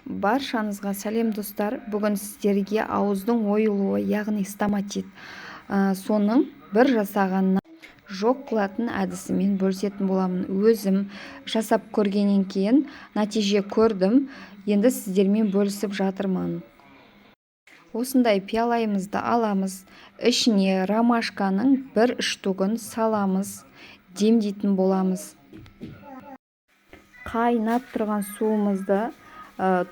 Баршаңызға сәлем, достар! Бүгін сіздерге ауыздың ойылуы, яғни стоматит, соның бір жасағаннан жоқ қылатын әдісімен бөлісетін боламын. Өзім жасап көргеннен кейін нәтиже көрдім, енді сіздермен бөлісіп жатырмын. Осындай пиалайымызды аламыз, ішіне ромашканың бір штугін саламыз, демдейтін боламыз. Қайнап тұрған суымызды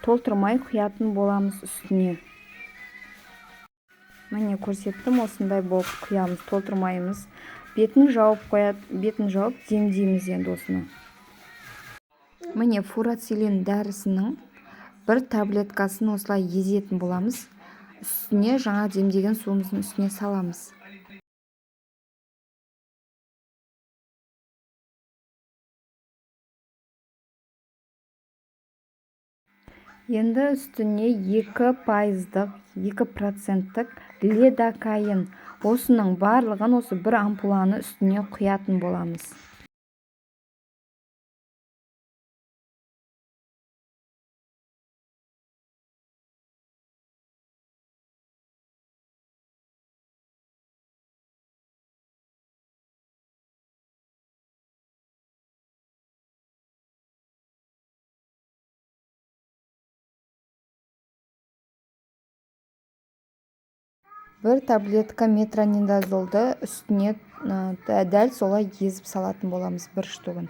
толтырмай құятын боламыз үстіне. Міне, көрсеттім, осындай болып құямыз, толтырмаймыз. Бетін жауып қояды, бетін жауып демдейміз енді осыны. Міне, фурацилин дәрісінің бір таблеткасын осылай езетін боламыз, үстіне, жаңа демдеген суымыздың үстіне саламыз. Енді үстіне 2 пайыздық, 2 проценттік лидокаин, осының барлығын, осы бір ампуланы үстіне құятын боламыз. Бір таблетка метронидазолды үстіне дәл солай езіп салатын боламыз, бір штугін.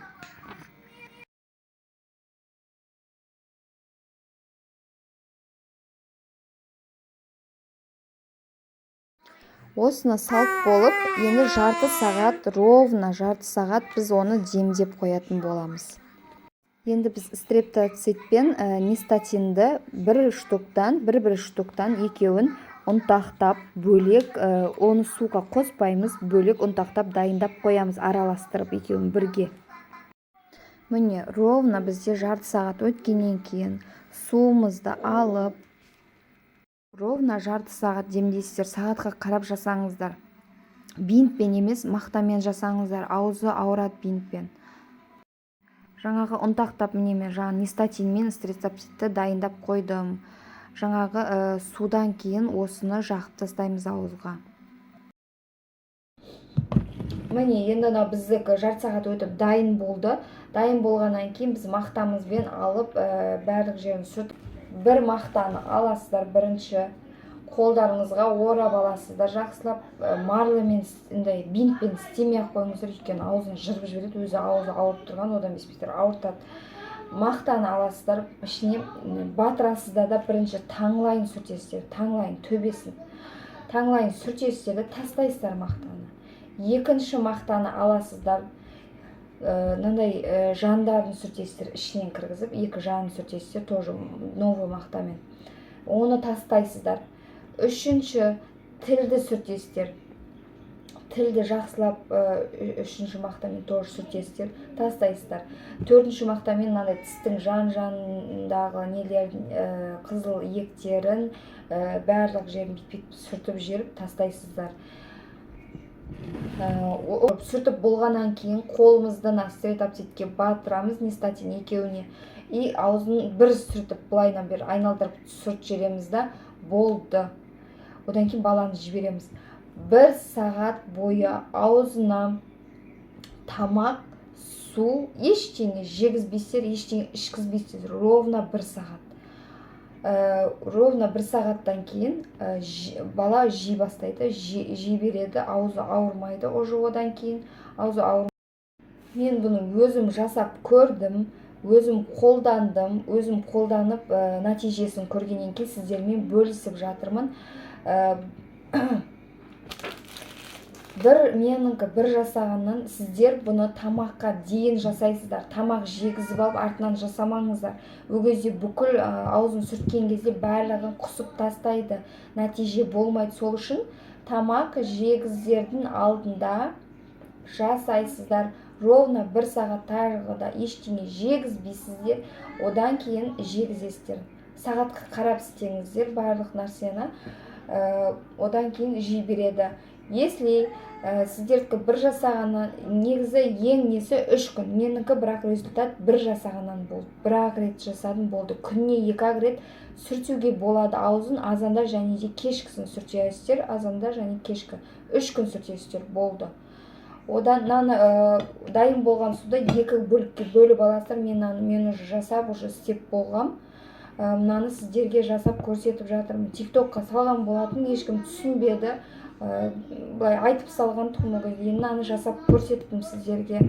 Осыны салып болып, енді жарты сағат, ровно жарты сағат біз оны демдеп қоятын боламыз. Енді біз стрептоцидпен нистатинді бір штуктан, бір бір штуктан екеуін ұнтақтап бөлек, оны суға қоспаймыз, бөлек ұнтақтап дайындап қоямыз, араластырып екеуін бірге. Міне, ровно бізде жарты сағат өткеннен кейін суымызды алып, ровно жарты сағат демдейсіздер. Сағатқа қарап жасаңыздар, бинтпен емес, мақтамен жасаңыздар, аузы ауырады бинтпен. Жаңағы ұнтақтап, міне, мен жаңа нистатин мен стрептоцидті дайындап қойдым. Жаңағы судан кейін осыны жағып тастаймыз ауызға. Міне, енді мынау біздікі жарты сағат өтіп дайын болды. Дайын болғаннан кейін біз мақтамызбен алып, барлық жерін сүртіп, бір мақтаны аласыздар, бірінші қолдарыңызға орап аласыздар жақсылап, марлымен, андай бинтпен істемей ақ қойыңыздар, өйткені аузын жырып жібереді. Өзі аузы ауырып тұрған, одан бес бетер ауыртады. Мақтаны аласыздар, ішіне батырасыздар да, бірінші таңлайын сүртесіздер, таңлайын, төбесін, таңлайын сүртесіздер де, тастайсыздар мақтаны. Екінші мақтаны аласыздар, мынандай жандарын сүртесіздер, ішінен кіргізіп, екі жанын сүртесіздер, тоже новый мақтамен, оны тастайсыздар. Үшінші тілді сүртесіздер, тілді жақсылап үшінші мақтамен тоже сүртесіздер, тастайсыздар. Төртінші мақтамен мынандай тістің жан жанындағы нелерін, қызыл иектерін, барлық жерін бүйтіп сүртіп жіберіп тастайсыздар. Сүртіп болғаннан кейін қолымызды мына стрептоцидке батырамыз, нистатин екеуіне, и аузын бір сүртіп, былайынан бері айналдырып сүртіп жібереміз да, болды. Одан кейін баланы жібереміз. Бір сағат бойы аузына тамақ, су, ештеңе жегізбейсіздер, ештеңе ішкізбейсіздер ровно бір сағат. Ровно бір сағаттан кейін бала жей бастайды, жей береді, аузы ауырмайды уже. Одан кейін аузы ауыр. Мен бұны өзім жасап көрдім, өзім қолдандым. Өзім қолданып, нәтижесін көргеннен кейін сіздермен бөлісіп жатырмын. Бір менікі бір жасағаннан. Сіздер бұны тамаққа дейін жасайсыздар, тамақ жегізіп алып артынан жасамаңыздар. Ол кезде бүкіл аузын сүрткен кезде барлығын құсып тастайды, нәтиже болмайды. Сол үшін тамақ жегізердің алдында жасайсыздар. Ровно бір сағат тағы да ештеңе жегізбейсіздер, одан кейін жегізесіздер. Сағатқа қарап істеңіздер барлық нәрсені. Одан кейін жей береді. Если сіздердікі бір жасағаннан, негізі ең несі 3 күн, менікі, бірақ результат бір жасағаннан болды. Бір ақ рет жасадым, болды. Күніне екі ақ рет сүртуге болады аузын, азанда және де кешкісін сүртесіздер. Азанда және кешкі, 3 күн сүртесіздер, болды. Одан мынаны дайын болған суды екі бөлікке бөліп аласыздар. Мен мынаны, мен уже жасап, уже істеп болғам. Мынаны сіздерге жасап көрсетіп жатырмын. Тик токқа салған болатын, ешкім түсінбеді. Былай айтып салған тұғым ол кезде. Енді мынаны жасап көрсеттім сіздерге,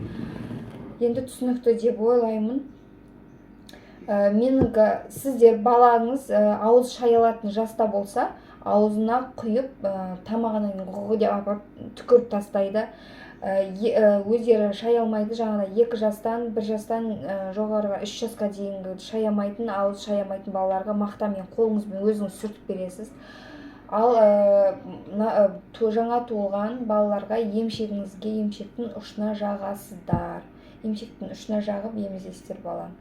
енді түсінікті деп ойлаймын. Менікі, сіздер балаңыз ауыз шая алатын жаста болса, аузына құйып, тамағынан кейін ғ деп апарып түкіріп тастайды. Өздері шая алмайды. Жаңағыдай 2 жастан, 1 жастан жоғарғы, 3 жасқа дейінгі шая алмайтын, ауыз шая алмайтын балаларға мақтамен қолыңызбен өзіңіз сүртіп бересіз. Ал жаңа туылған балаларға емшегіңізге, емшектің ұшына жағасыздар. Емшектің ұшына жағып емізесіздер баланы.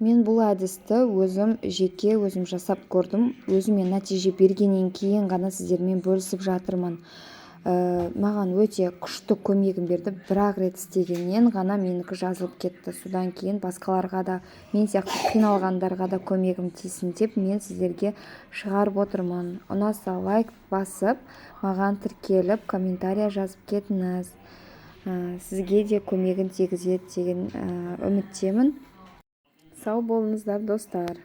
Мен бұл әдісті өзім, жеке өзім жасап көрдім. Өзіме нәтиже бергеннен кейін ғана сіздермен бөлісіп жатырмын. Маған өте күшті көмегін берді. Бір ақ рет істегеннен ғана менікі жазылып кетті. Содан кейін басқаларға да, мен сияқты қиналғандарға да көмегім тисін деп мен сіздерге шығарып отырмын. Ұнаса, лайк басып, маған тіркеліп, комментария жазып кетіңіз. Сізге де көмегін тигізеді деген үміттемін. Сау болыңыздар, достар!